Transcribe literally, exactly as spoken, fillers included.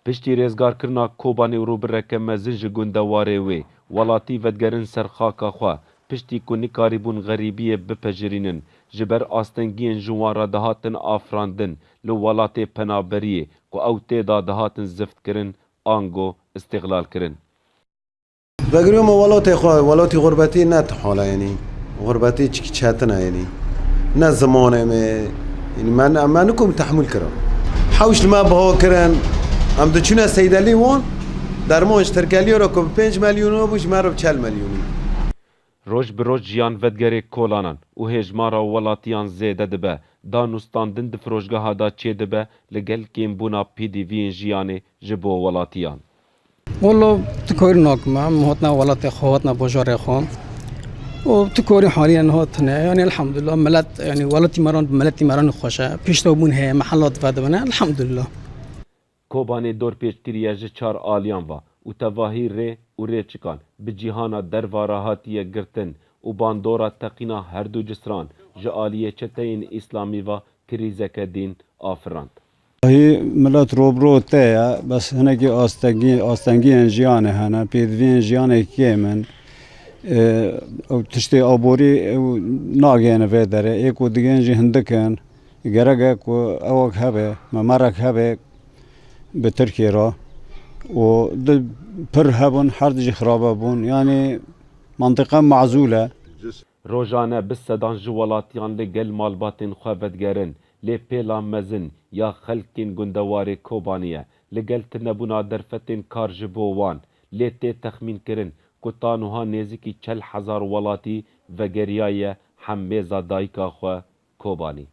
Piştî rêzgarkirina Kobanê û rûbireke mezin ji gundewarê wê, welatî vedigerin ser xaka xwe, piştî ku nikarîbûn xerîbiyê bipejirînin, ji ber astengiyên ji wan re dihatin afirandin, li welatê penaberiyê ku ew tê de dihatin ziftkirin, ango îstixlalkirin. Vegiriyome welatê xwe, welatî xurbetî ne ti hal e, yanî xurbetî çikî çetin e, yanî ne zimanê me, yanî me, me nikom tehmûl kirin. Hewş li me biha kirin, em diçûne seydelî wan, derman ji Tirkeliyê re ku bi pênc milyonî bû, ji me re bi çel milyonî. Roj bi roj jiyan vedigerê kolanan û hêjmara welatiyan zêde dibe, dan û standin di firojgeha de çêdibe, li gel kêmbûna pêdiviyên jiyanê ji bo welatiyan. Welo, tu koyr nakim, em hatine welatê xwe, hatine bajarê xwe. û tu korî haliyen hatine, yani elhamdülillah, millet, yani welatî me re, miletî me re xweş e. Piştobûn heye, mehelat vedibine, elhamdülillah. Kobanê dorpêç kiriye ji çar aliyan ve û tevahî rê û rêçikan bi cîhana derva re hatiye girtin û bandora teqîna herdu cisran ji aliyê çeteyên îslamî ve krîzeke dîn afirand. Hî milet robro te ye, bes hinekî astengî, astengiyên jiyanê hene, pêdiviyên jiyanê kêm in. Ê, ew tiştê aborî ew nagihêne vê derê, ê ku digihên jî hindik in. Gerek e ku ewek hebe, memerek hebe bi Tirkiyê re û di pir hebûn, her di jî xirabe bûn. Yanî mentiqe mazûl e. Rojane bi sedan ji welatiyan li gel malbatên xwe vedigerin, lê pêla mezin ya xelkên gundewarê Kobanê ye. Li gel tinebûna derfetên kar ji bo wan, lê tê texmînkirin ku ta niha nêzîkî çel hezar welatî vegeriyaye hemêza dayika xwe Kobanî.